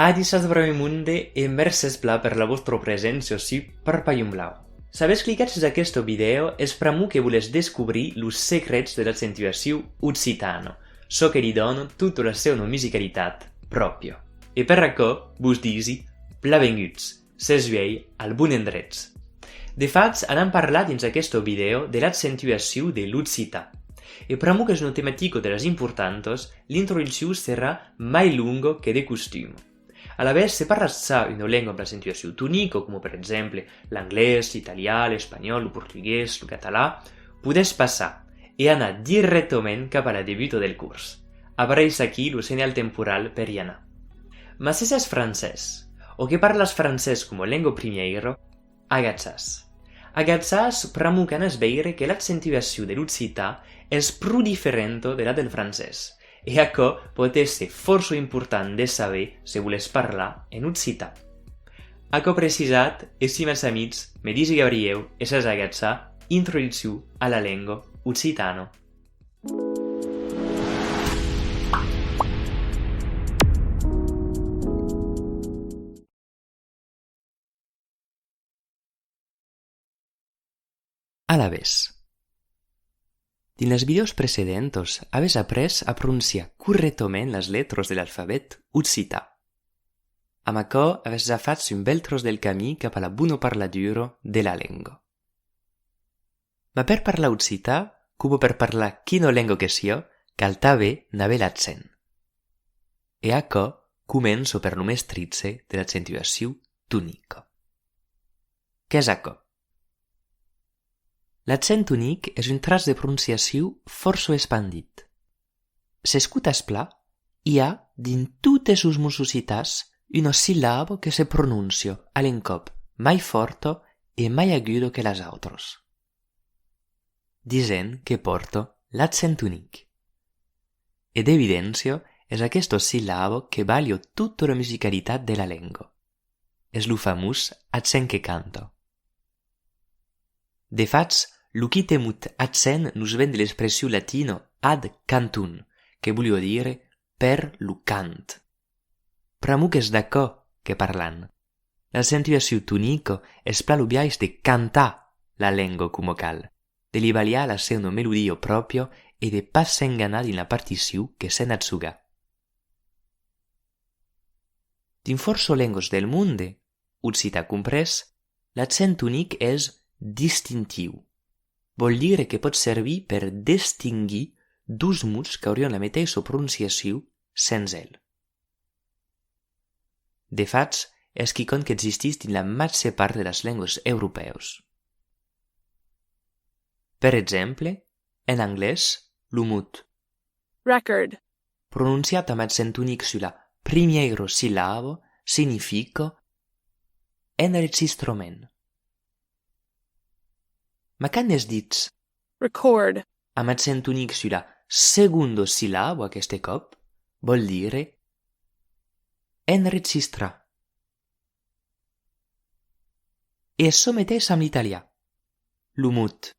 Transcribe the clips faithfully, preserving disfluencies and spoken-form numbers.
Adissiatz brave monde e mercés plan per la vòstra preséncia sus Parpalhon Blau. S'avètz clicat sus aquesta vidèo es pr'amor que volètz descobrir los secrets de l'accentuacion occitana, çò que li dona tota la seuna musicalitat pròpria. E per aquò, vos disi, plan venguts, sètz uèi al bon endrech. De fach, anam parlar dins aquesta vidèo de l'accentuacion de l'occitan. E pr'amor qu'es una tematica de las importantas, l'introduccion serà mai longa que de costuma. Alavetz, se parlatz ja una lenga amb l'accentuacion tonica, coma per exemple l'anglés, l'italian, l'espanhòl, lo portugués, lo catalan, podètz passar e anar dirèctament cap a la debuta del cors. Aviatz aquí lo senhal temporal per i anar. Mas se sètz francés, o que parlatz francés coma lenga primièra, agachatz. Agachatz pr'amor qu'anatz veire que l'accentuacion de l'occitan es pro diferenta de la del francés, e aquò pòt èsser fòrça important de saber se volètz parlar en occitan. Aquò precisat, estimatz amics, me disi Gabrièu e sètz agachats, introduccion a la lenga occitana. Alavetz. Dins las vidèos precedentas, avètz aprés a prononciar corrèctament las letras de l'alfabet occitan. Amb aquò, avètz ja fach un bèl tròç del camin cap a la bona parladura de la lenga. Mas per parlar occitan, coma per parlar quina lenga que siá, cal tanben n'aver l'accent. E aquò comença per lo mestritge de l'accentuacion tonica. Qu'es aquò? L'accent tonic es un traç de prononciacion fòrça espandit. S'escotatz plan, i a, dins totes los mots occitans, una sillaba que se pronóncia, a l'encòp, mai fòrta e mai aguda que las autras. Disèm que pòrta l'accent tonic. E d'evidéncia, es aquesta sillaba que balha tota la musicalitat de la lenga. Es lo famós accent que canta. De fach, lo quite mot accent nos ven de l'expression latina ad cantum, que voliá dire per lo cant. Pr'amor qu'es d'aquò que parlam. L'accentuacion tonica es plan lo biais de cantar la lenga coma cal, de li balhar la seuna melodia pròpria e de pas s'enganar dins la particion que sèm a jogar. Dins fòrça lengas del monde, occitan comprés, l'accent tonic es distintiu. Vòl dire que pòt servir per destinguir dos mots qu'aurián la meteissa prononciacion sens el. De fach, es quicòm qu'existís dins la màger part de las lengas europèus. Per exemple, en anglés, lo mot record, prononciat amb accent tonic sus la primièra sillaba, significa enregistrament. Mas quand es dich record, amb accent tonic sus la segonda sillaba aqueste còp, vòl dire enregistrar. E es çò meteis amb l'italian. Lo mot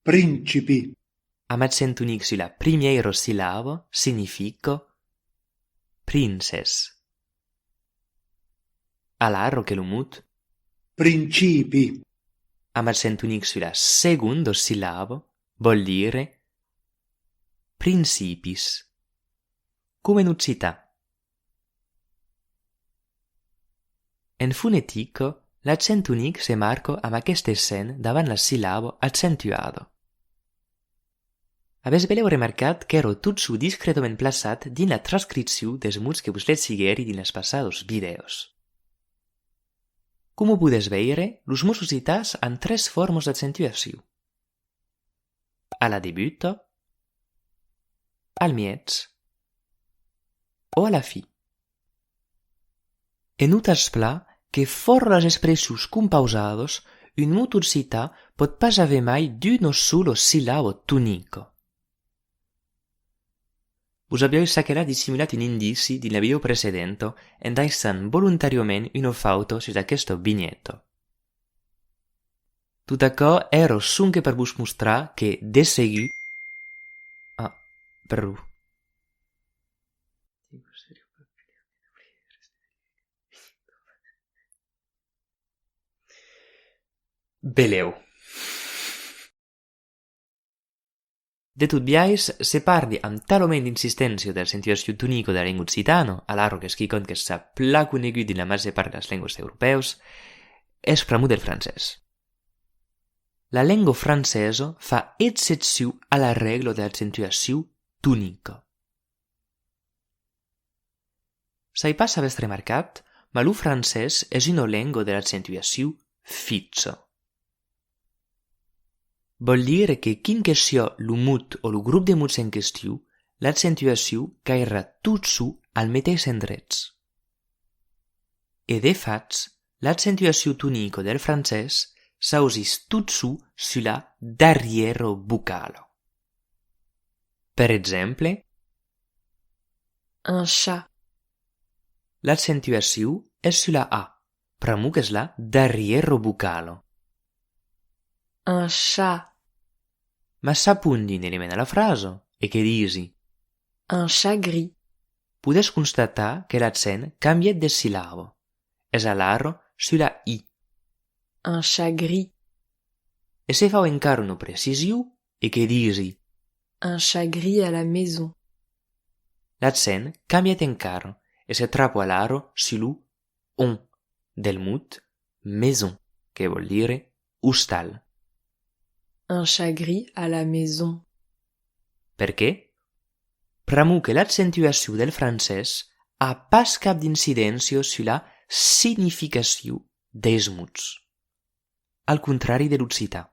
principi, amb accent tonic sus la primièra sillaba, significa princes. Alara que lo mot principi, amb accent tonic sus la segonda sillaba, vòl dire principis. Coma en occitan. En fonetica, l'accent tonic se marca amb aqueste accent davant la sillaba accentuada. Avètz belèu remarcat qu'èra totjorn discretament plaçat dins la transcripcion dels mots que vos legiguèri dins las passadas vidèos. Coma podètz veire, los mots occitans an tres formas d'accentuacion. A la debuta, al mièg o a la fin. E notatz plan que fòra las expressions compausadas, un mot occitan pòt pas aver mai d'una sola sillaba tonica. Vos aviái çaquelà dissimulat un indici dins la vidèo precedenta en daissant volontàriament una fauta sus aquesta vinheta. Tot aquò èra sonque per vos mostrar que, de segur... Ah, perdon. Belèu. De tot biais, se parli amb talament d'insisténcia de l'accentuacion tonica de la lenga occitana, alara qu'es quicòm que s'a plan conegut dins la màger part de las lengas europèas, es pr'amor del francés. La lenga francesa fa excepcion a la règla de l'accentuacion tonica. Sai pas s'avètz remarcat, mas lo francés es una lenga de l'accentuacion fixa. Vòl dire que quin que siá lo mot o lo grop de mots en question, l'accentuacion cairà totjorn al meteis endrech. E de fach, l'accentuacion tonica del francés s'ausís totjorn sus la darrièra vocala. Per exemple, un chat. L'accentuacion es sus la A, pr'amor qu'es la darrièra vocala. Un chat. Mas s'apondin un element a la frasa e que disi un chat gris, podètz constatar que l'accent cambièt de sillaba. Es alara sus la I. Un chat gris. E se fau encara una precision e que disi un chat gris à la maison. L'accent cambièt encara e se trapa alara sus lo on del mot maison, que vòl dire ostal. Un chat gris à la maison. Perqué? Pr'amor que l'accentuacion del francés a pas cap d'incidéncia sus la significacion dels mots, al contrari de l'occitan.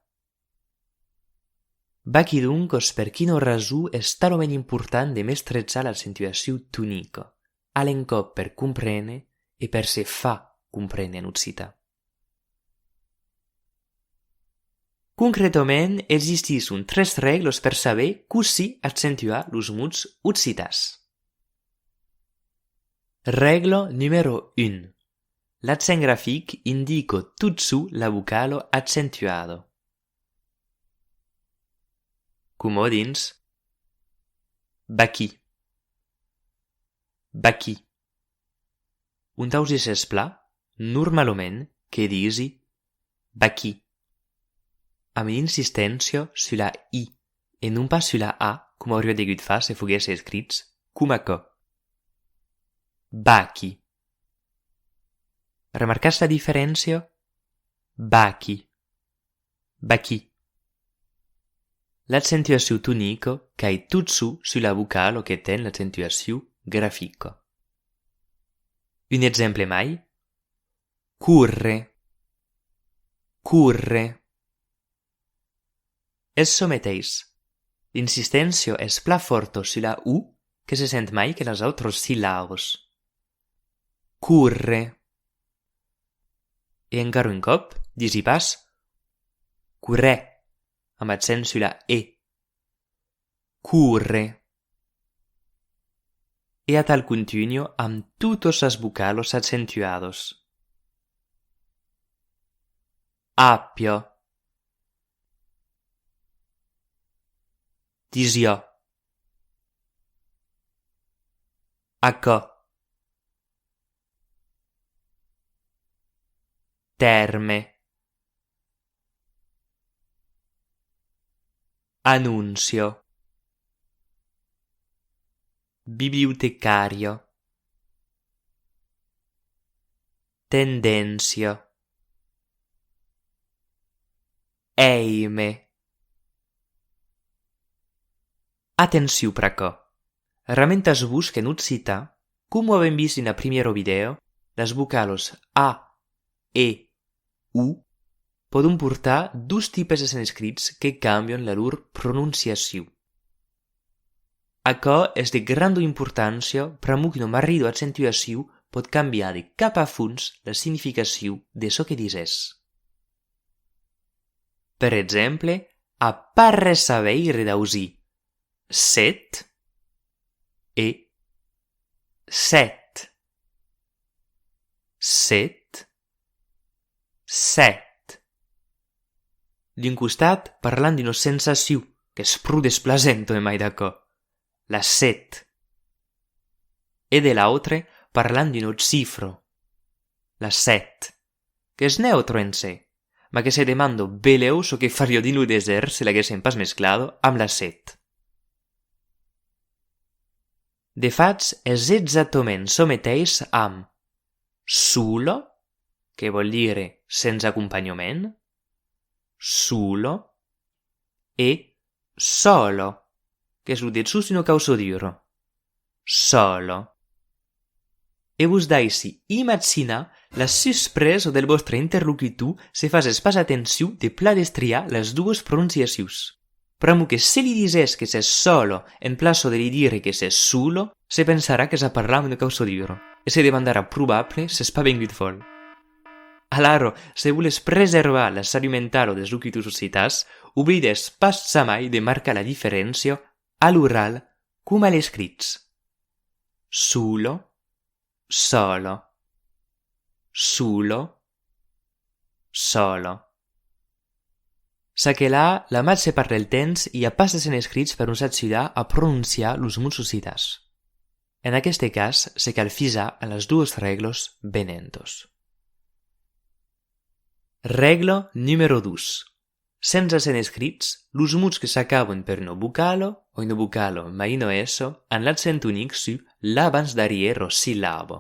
Vaquí doncas per quina rason es talament important de mestrejar l'accentuacion tonica, a l'encòp per comprene e per se far comprene en occitan. Concretament, existisson tres règlas per saber cossí accentuar los mots occitans. Règla numèro un. L'accent grafic indica totjorn la vocala accentuada. Coma dins vaquí. Vaquí. Ont ausisses plan, normalament, que disi vaquí, amb una insisténcia sus la I e non pas sus la A, coma auriá degut far se foguèsse escrich coma aquò. Vaquí. Remarcatz la diferéncia? Vaquí. Vaquí. L'accentuacion tonica cai totjorn sus la vocala que ten l'accentuacion grafica. Un exemple mai, córrer. Córrer. Es çò meteis. L'insisténcia es plan fòrta sus la U que se sent mai que las autras sillabas. Córrer. E encara un còp, disi pas corrèr, amb accent sus la E. Córrer. E atal contunha amb totas las vocalas accentuadas. Àpia. Disiá. Aquò. Tèrme. Anóncia. Bibliotecària. Tendéncia. Èime. Atencion pr'aquò. Ramentatz-vos qu'en occitan, coma avèm vist dins la primièra vidèo, las vocalas A, E, U pòdon portar dos tipes de sens escrits que cambian la lor prononciacion. Aquò es de granda importància pr'amor qu'una marrida accentuacion pòt cambiar de cap a fons la significacion de çò que dises. Per exemple, a pas res a veire d'ausir set e sèt. Set, sèt. D'un costat, parlam d'una sensacion qu'es pro desplasenta, e mai d'aquò, la set. E de l'autre, parlam d'una chifra, la sèt, qu'es neutra en se, mas que se demanda belèu çò que fariá dins lo desèrt se l'aguèssen pas mesclada amb la set. De fach, es exactament çò meteis amb sola, que vòl dire sens acompanhament, sola, e sòla, qu'es lo dessús d'una cauçadura. Sòla. E vos daissi imaginar la suspresa del vòstre interlocutor se fasètz pas atencion de plan destriar las doas prononciacions. Pr'amor que se li disètz que sètz sòla en plaça de li dire que sètz sola, se pensarà qu'es a parlar amb una cauçadura, e se demandarà probable s'es pas vengut fòl. Alara, se volètz preservar la salut mentala dels locutors occitans, oblidètz pas jamai de marcar la diferéncia a l'oral coma a l'escrich. Sola, sòla, sola, sòla. Çaquelà, la màger part del temps, i a pas d'accent escrich per nos ajudar a prononciar los mots occitans. En aqueste cas, se cal fisar a las doas règlas venentas. Règla numèro dos. Sens accent escrich, los mots que s'acaban per una vocala o una vocala mai una S an l'accent tonic sus l'abans-darrièra sillaba.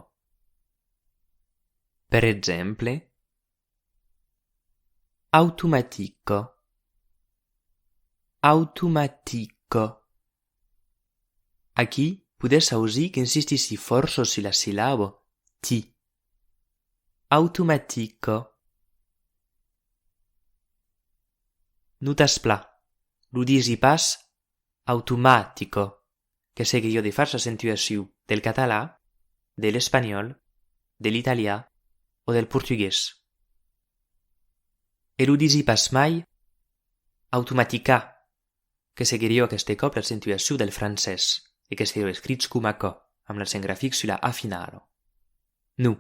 Per exemple, automatica, automatica. Aquí podètz ausir qu'insistissi fòrça sus la sillaba ti. Automatica. Notatz plan, lo disi pas automatica, que seguiriá de fach l'accentuacion del catalan, de l'espanhòl, de l'italian o del portugués. E lo disi pas mai automaticà, que seguiriá aqueste còp l'accentuacion del francés e que seriá escrich coma aquò, amb l'accent grafic sus la A finala. Non.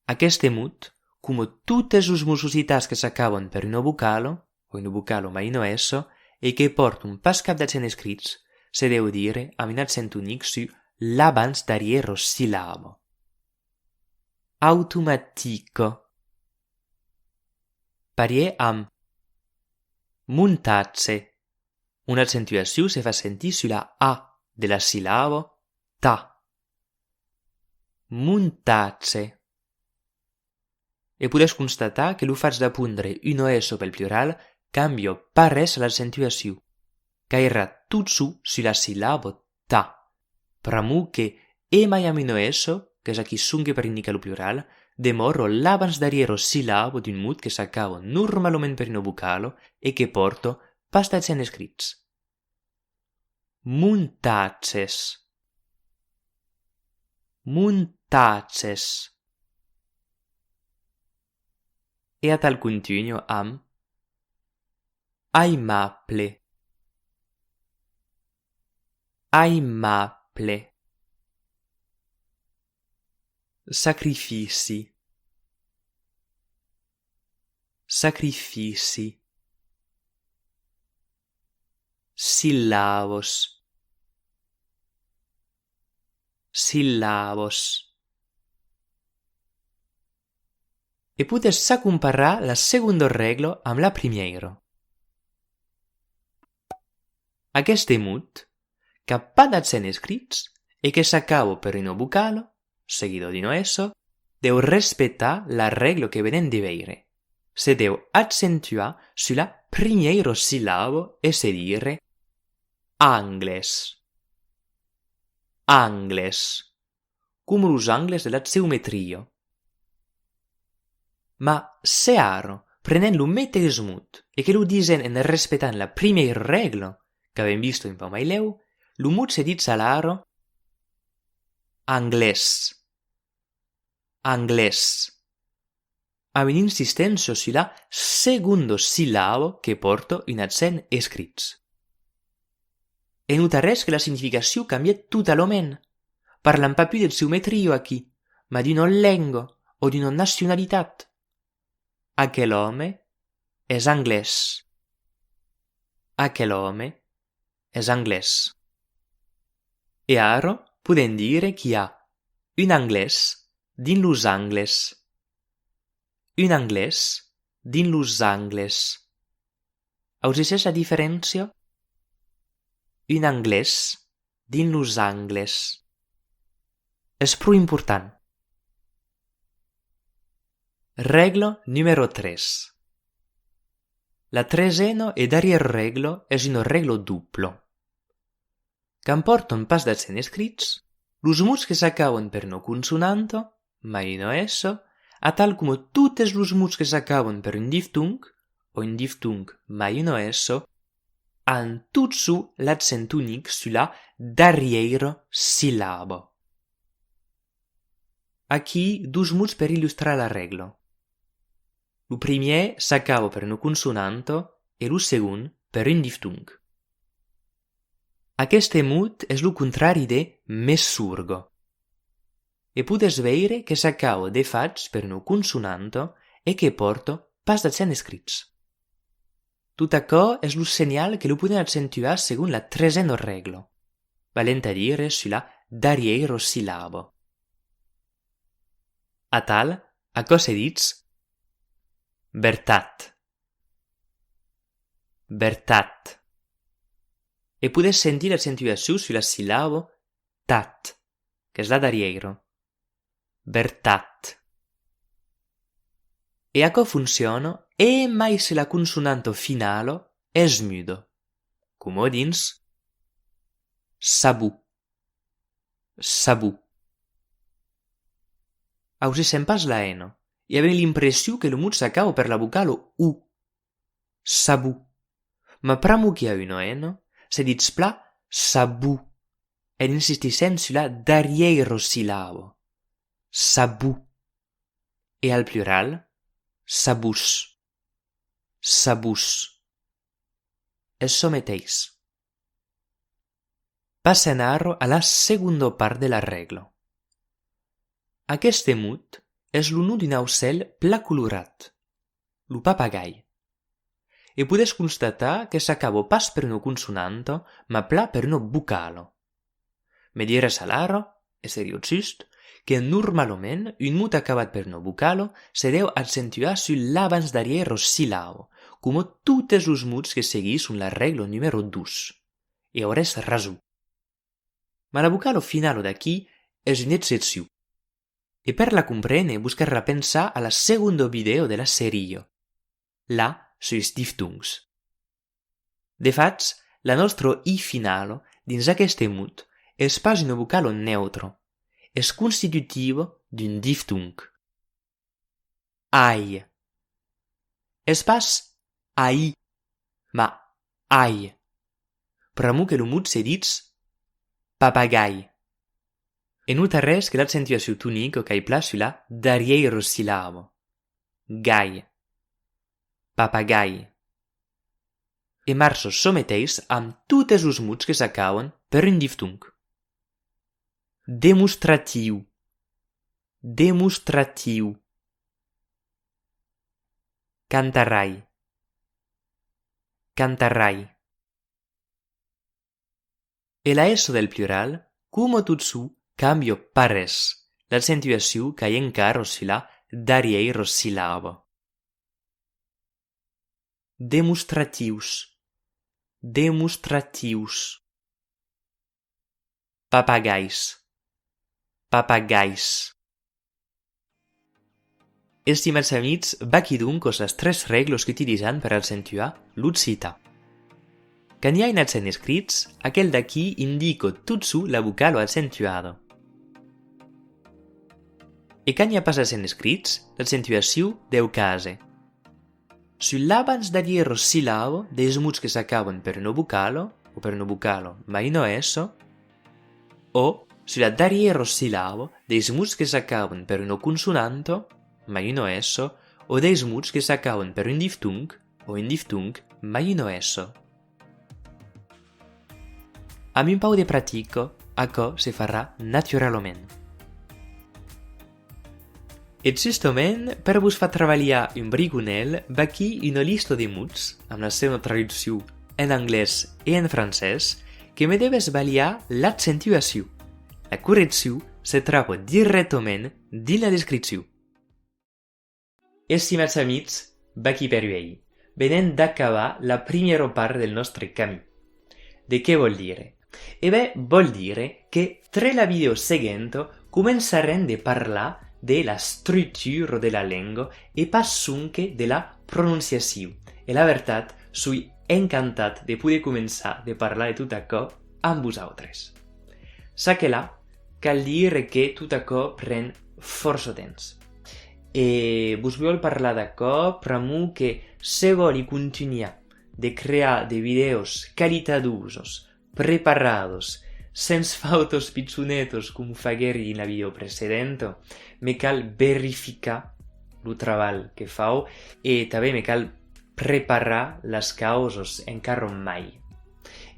Aqueste mot, coma totes los mots occitans que s'acaban per una vocala, o una vocala mai una S, e que pòrtan pas cap d'accent escrich, se deu dire amb un accent tonic sus l'abans-darrièra sillaba. Automatica. Parièr amb montatge. Una accentuacion se fa sentir sus la A de la sillaba ta. Montatge. E podètz constatar que lo fach d'apondre una S pel plural càmbia pas res a l'accentuacion. Cairà totjorn sus la sillaba ta. Pr'amor que e mai amb una S, qu'es aquí sonque per indicar lo plural, demòra l'abans-darrièra sillaba d'un mot que s'acaba normalament per una vocala e que pòrta pas d'accent escrich. Montatges. Montatges. E atal contunha amb aimable. Aimable. Sacrifici. Sacrifici. Sillabas. Sillabas. E podètz ja comparar la segonda règla amb la primièra. Aqueste mot, qu'a pas d'accent escrich e que s'acaba per una vocala, seguida d'una S, deu respectar la règla que venèm de veire. Se deu accentuar sus la primièra sillaba e se dire angles. Angles. Coma los angles de la geometria. Mas se ara prenèm lo meteis mot e que lo disèm en respectant la primièra règla qu'avèm vista un pauc mai lèu, lo mot se ditz alara anglés. Anglés. Amb una insisténcia sus la segonda sillaba que pòrta un accent escrich. E notaretz que la significacion càmbia totalament. Parlam pas pus de geometria aquí, mas d'una lenga o d'una nacionalitat. Aquel òme es anglés. Aquel òme es anglés. E ara podèm dire qu'i a un anglés dins los angles. Un anglés dins los angles. Ausissètz la diferéncia? Un anglés dins los angles. Es pro important. Règla numèro tres. La tresena e darrièra règla es una règla dobla. Quand pòrtan pas d'accent escrits, los mots que s'acaban per una consonanta, mai una S, atal coma totes los mots que s'acaban per un diftong, o un diftong mai una S, an totjorn l'accent tonic sus la darrièira sillaba. Aquí dos mots per illustrar la règla. Lo primièr s'acaba per una consonanta e lo segond per un diftong. Aqueste mot es lo contrari de me sorga. E podètz veire que s'acaba de fach per una consonanta e que pòrta pas d'accent escrits. Tot aquò es lo senhal que lo podèm accentuar segon la tresena règla, valent a dire sus la darrièira sillaba. Atal, aquò se ditz vertat. Vertat. E podètz sentir l'accentuacion sus la sillaba tat, qu'es la darrièira. Vertat. E aquò fonciona e mai se la consonanta finala es muda, coma dins sabon. Sabon. Ausissèm pas la N e avèm l'impression que lo mot s'acaba per la vocala O. Sabon. Mas pr'amor qu'i a una N, se ditz plan sabon, en insistissent sus la darrièira sillaba. Sabon. E al plural, sabons. Sabons. Es çò meteis. Passèm ara a la segonda part de la règla. Aqueste mot es lo nom d'un aucèl plan colorat, lo papagai. E podètz constatar que s'acaba pas per una consonanta, mas plan per una vocala. Me diretz alara, e seriá just, que normalament un mot acabat per una vocala se deu accentuar sus l'abans-darrièira sillaba, coma totes los mots que seguisson la règla numèro dos. E auretz rason. Mas la vocala finala d'aquí es una excepcion. E per la comprene, vos calrà pensar a la segonda vidèo de la seria, la sus diftongs. De fach, la nòstra i finala dins aqueste mot es pas una vocala neutra, es constitutiva d'un diftong. Ai. Es pas ai, mas ai, pr'amor que lo mot se ditz papagai. E notaretz que l'accentuacion tonica cai plan sus la darrièira sillaba. Gai. Papagai. E marcha çò meteis amb totes los mots que s'acaban per un diftong. Demostratiu. Demostratiu. Cantarai. Cantarai. E la S del plural, coma totjorn, càmbia pas res. L'accentuacion cai encara sus la darrièira sillaba. Demostratius. Demostratius. Papagais. Papagais. Estimats amics, vaquí doncas las tres règlas qu'utilizam per accentuar l'occitan. Quand i a un accent escrich, aquel d'aquí indica totjorn la vocala accentuada. E quand i a pas accent escrich, l'accentuacion deu càser sus l'abans-darrièra sillaba dels mots que s'acaban per una vocala, o per una vocala mai una S, o sus la darrièra sillaba dels mots que s'acaban per una consonanta, mai una S, o dels mots que s'acaban per un diftong, o un diftong, mai una S. Amb un pauc de practica, aquò se farà naturalament. E justament, per vos far trabalhar un brigonèl, vaquí una lista de mots, amb la seuna traduccion en anglés e en francés, que me devètz balhar l'accentuacion. La correccion se trapa dirèctament dins la descripcion. Estimats amics, Vaquí per uèi. Venèm d'acabar la primièra part del nòstre camin. De qué vòl dire? E ben, vòl dire que tre la vidèo seguenta començarem de parlar de la structura de la lenga e pas sonque de la prononciacion. E la vertat, soi encantat de poder començar de parlar de tot aquò amb vosautres. Ça que la, cal dire que tot aquò pren fòrça temps. E vos vòl parlar d'aquò pr'amor que se vòli contunhar de crear de vidèos qualitadosas, preparadas, sens fautas pichonetas com faguèri dins la vidèo precedenta, me cal verificar lo trabalh que fau e tanben me cal preparar las causas encara mai.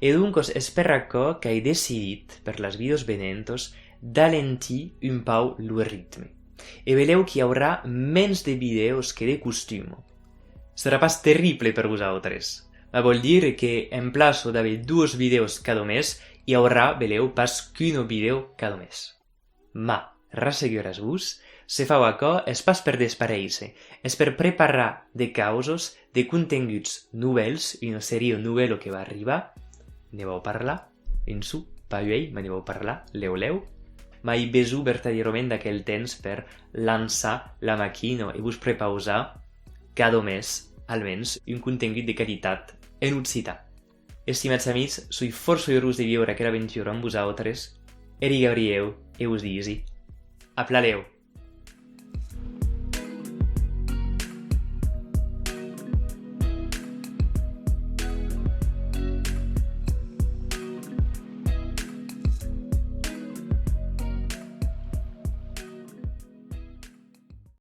E doncas es per aquò qu'ai decidit, per las vidèos venentas, d'alentir un pauc lo ritme. E belèu qu'i aurà mens de vidèos que de costuma. Serà pas terrible per vosautres, mas vòl dire que en plaça d'aver doas vidèos cada mes, i aurà belèu pas qu'una vidèo cada mes. Mas, rasseguratz-vos, se fau aquò es pas per desparéisser, es per preparar de causas, de contenguts novèls, una seria novèla que va arribar, ne vau parlar, un suu, pas uèi, mas ne vau parlar, lèu lèu. Mas ai besonh vertadièrament d'aquel temps per lançar la maquina e vos prepausar, cada mes, almens, un contengut de qualitat en occitan. Estimats amics, soi fòrça urós de viure aquela aventura amb vosautres. Èri Gabrièu e vos disi a plan lèu!